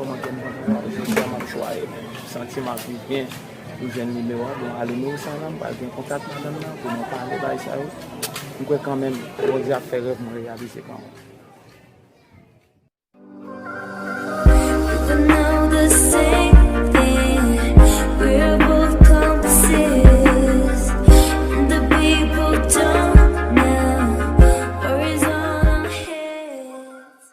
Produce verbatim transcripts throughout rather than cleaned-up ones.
Kòmantè m kontan gade, jodi a m ap chwazi, men m santi m ap viv byen. Ou jwenn nimewo a, bon, a nimewo sa la, m pral gen kontak madanm nan pou nou pale bagay sa yo. M kwè kanmenm, Bondye ap fè rèv mwen reyalize kanmenm. Even though the same thing, we're both compasses, and the people don't know, worries on our heads.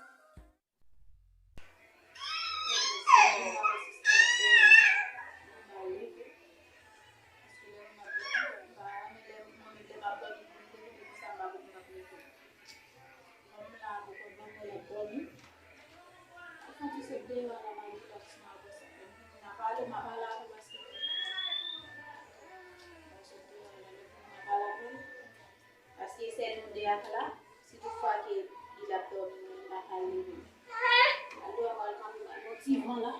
Paske sèl nou de ak la, si tout fwa ke li ap dòmi, li pa ka leve. Alò, mwen kanpe nan yon ti van la.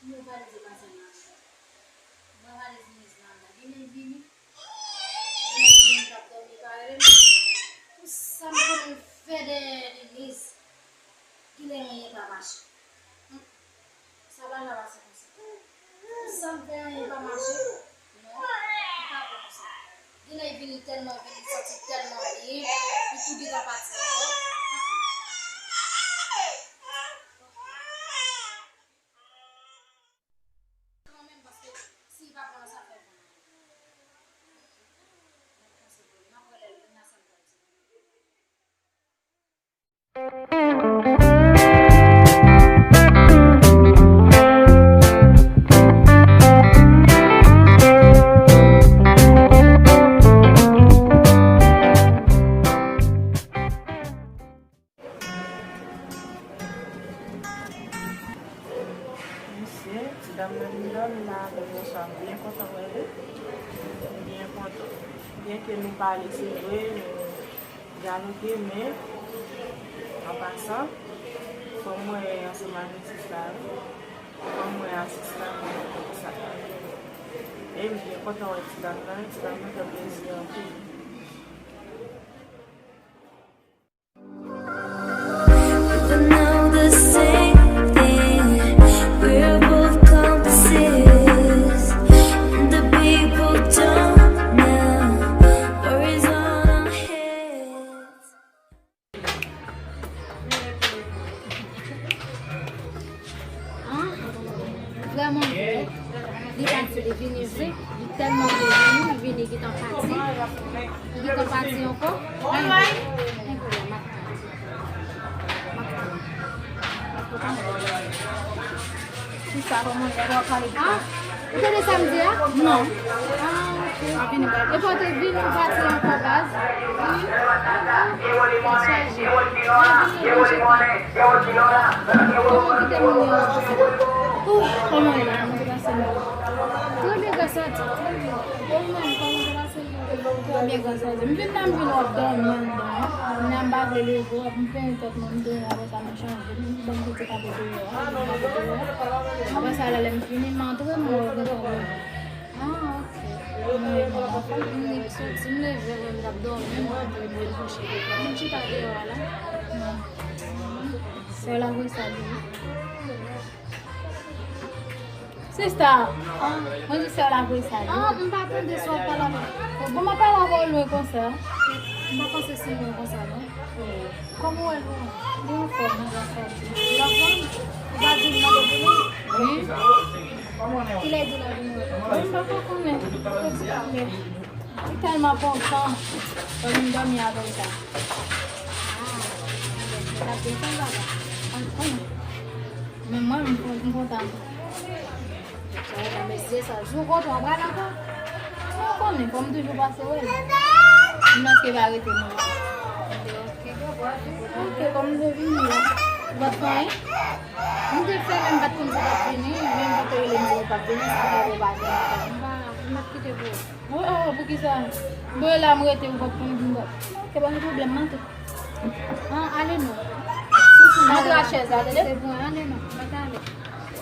Yon valiz e pase nan anndan. Mwen valiz Deniz nan anndan. Genlè l vini. Genlè l vini, l t ap dòmi, li pa rele m. Pou sa m konnen l fè dèyè Deniz. Genlè anyen pa mache. Hmm. Sa pa ka pase konsa. Pou sa m fè anyen pa mache. Non, li pa bon konsa. Genlè l vini tèlman vini, l santi tèlman byen, li tou gentan pati ankò. Kanmenm, paske si l pa pran sa fè bon. M ap panse pou li. M ap wè lè l vin la sa m pral di. Mesye, ti dam nan vin dòmi la avè m yèswa, m byen kontan wè li. M byen kontan. Byenke nou pale, se vre, nou dyaloge, men, an pasan, fò m wè ansanm ak misis la, wi. Fò m wè asistan mwen, sa. E m byen kontan wè ti dam nan, ti dam nan fè plezi anpil. Even though the same thing, we're both compasses, and the people don't know, worries on our heads. An, vrèman vre, li pati, li vini vre, li tèlman vle vini, li vini, li gentan pati, li gentan pati ankò. Anyen, anyen pwoblèm, m ap tann. M ap tann. Kisa, kòman w ye? Ou ap pale de sa? Ou tande sa m di a? Non. Ah, ok. Epi w te vini, ou pati ankò, baz? Wi. Sa chaje. Mwen vini, mwen chita. Kòman w kite moun yo? Oh, kòman w ye la? Kòman w te pase m? Trè byen, gras a Dye, trè byen. E ou menm, kòman w te pase m? Trè byen, gras a Dye. M vin la, m vin wè w ap dòmi anndan an. Kounya m pa vle leve w, m penyen tèt mwen, m penyen, apre sa m chanje. M ban m kite kanpe deyò a, m kanpe deyò a. Apre sa, lè m fini, m antre, m wè w gen pwoblèm. Ah, ok. Mwen, mwen, m soti, m leve, m t ap dòmi, m antre, m vin kouche. M chita deyò a la. Sè w la voye salye. Sista, ah, mwen di sè w la voye salye. Ah, m pa tande sa w pale avè m. Bon, m ap pale avè w lwen konsa. M pa panse si lwen konsa, non. Kòman w wè lwen? Li anfòm, mwen gras a Dye. Li anfòm? Ou pa di m mande pou li? Wi. Kilè di l ap vini wè? Mwen, m pa ko konnen. Li tèlman kontan. Fò vin dòmi avè l ta. Ah, li t ap byen fè l papa. An, an. Men mwen, m kon-, m kontan. Sa yo nan mesye sa. Si w kontan, w pral ankò? Mwen konnen, fò m toujou pase wè l. M nan se pa rete non. Ok, ok, kòm m te vini la. Ou pa t fè anyen? M te fè, men m pa t konn si w t ap vini, men m pa t rele m di w pa t vini, sa fè ou pa vini ankò. M pa, m ap kite pou ou. Oh, oh, oh, poukisa? Bon, e la m rete, ou pa t konn vin bat. Ok, pa gen pwoblèm, m antre. Ah, ale non. Soufou, antre a chèz la, tande? Se bon, ale non, mèt ale.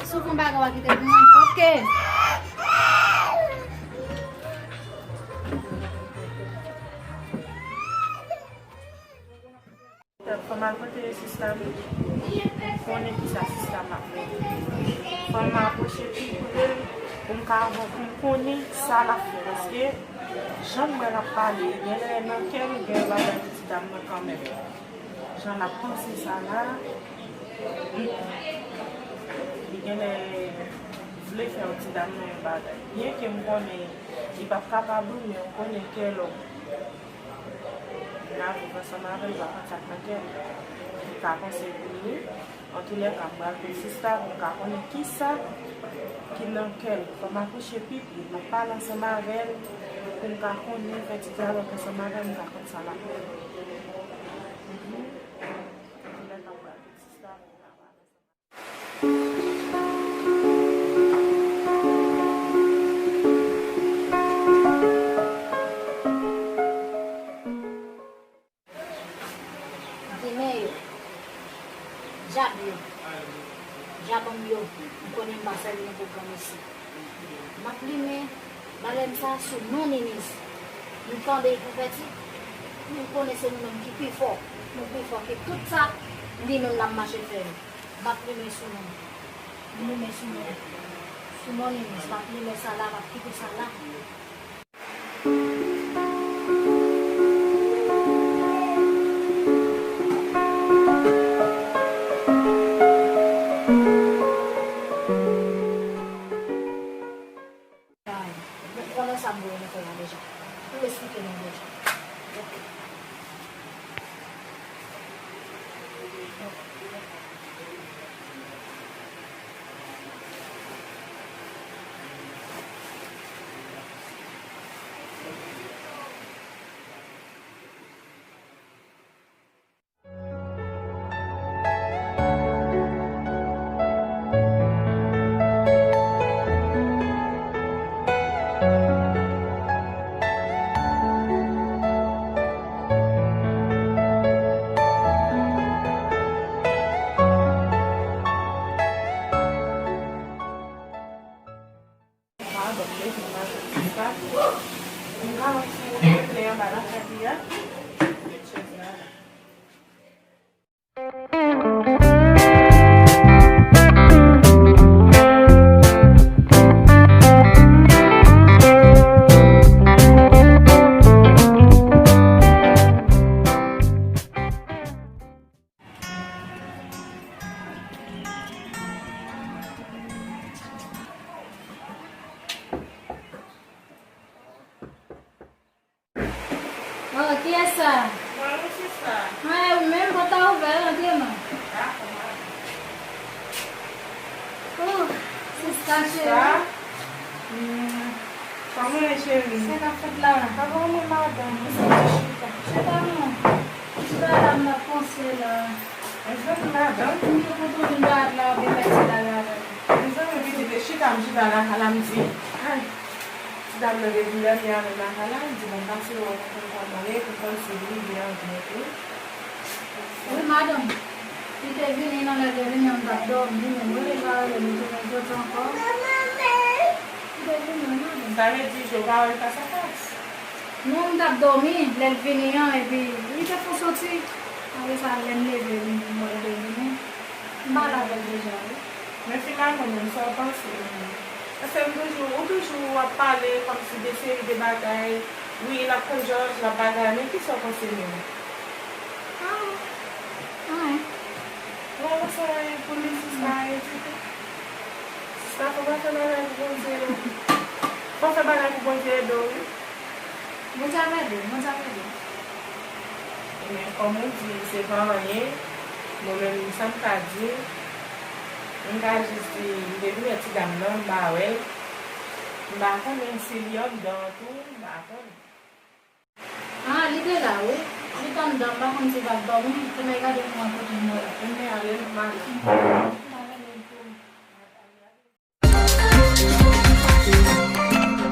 Soufou, bagay w a kite pou mwen. Ok. Fò m al kote sista m, pou m konnen kisa sista m ap fè. Fò m apwoche pi pre pou m ka, pou m konnen sa l ap fè. Paske jan m wè l ap pale, genlè nan kè l gen bagay pou ti dam nan kanmenm. Jan l ap panse sa la, li genlè vle fè yon ti dam nan yon bagay. Byenke m konnen li p ap kapab wi, men m konnen kè lòm. N a viv ansanm avè l, pa konn sa k nan kè l. Li ka panse pou li. Antoulèka, m pral kote sista pou m ka konnen kisa ki nan kè l. Fò m apwoche pi pre, m ap pale ansanm avè l pou m ka konnen, fè ti dyalòg ansanm avè l, m ka konn sa l ap fè. Mhm. Antoulèka, m pral kote sista pou m ka pale ansanm avè l. Demen yo. Dyab yo. Dyabanm yo. M konnen m pa sèvi nan pwogram isit. M ap limen balèn sa sou non Niniz. Nou tande l konvèti. Nou konnen se nou menm ki pi fò. Nou pi fò ke tout sa li menm l ap mache fè yo. M ap limen sou non. M limen sou non. Sou non Niniz. M ap limen sa la, m ap kite sa la. Ay, bon, konnen sa m voye nou fè la deja. M esplike nou deja. Ok. Oh, kiyès sa? Mwen wi, sista. Mwen, ou menm, pòt la ouvè, rantre non. Dakò, m ale. Oh, sista cheri. Sista. Hmm. Kòman w ye, cheri? Sa k ap fèt la? Sa va, mwen, madanm? Mwen santi chita. Chita non. Chita la, m ap panse la. Mezanmi, madanm. M te kontan vin parèt la, w te fè ti bagay avè m. Mezanmi, pitit, e chita, m chita lakay la, m di, ay. Sa m nan depi lè m ye avè Makala, m di bon pase wè w konn kòman l ye, pou kòmsi li rive antre tou. Wi, madanm. Li te vini nan lè l te vini an, m t ap dòmi, men mwen deja rele li tounen jodi ankò. Li te vini, wi, madanm. Sa vle di, Jewova wè l fas a fas. Non, m t ap dòmi lè l vini an, epi li te fon soti. Apre sa, lè m leve, m wè l te vini. M pale avè l deja, wi. Men finalman menm, sa w panse menm? Paske m toujou, ou toujou ap pale kòmsi de seri de bagay. Wi, l ap konn jòj, l ap bagay, men kisa w panse menm? Ah, anyen. Ou pa panse anyen pou li, sista, anyen ditou? Sista, fò w fè bagay pou Bondye. Fò w fè bagay pou Bondye ede w, wi. Bondye ap ede w, Bondye ap ede w. Men kòm ou di, se pa anyen. Mwen menm, sa m ka di, m ka jis di, m te vin wè ti dam nan, m pa wè l. M pa konnen si li anndan an tou, m pa konnen. Ah, li te la, wi. Li t anndan, m pa konn si l t ap dòmi, kounye a gade pou mwen kote m wè l. Kounye a, lè l male.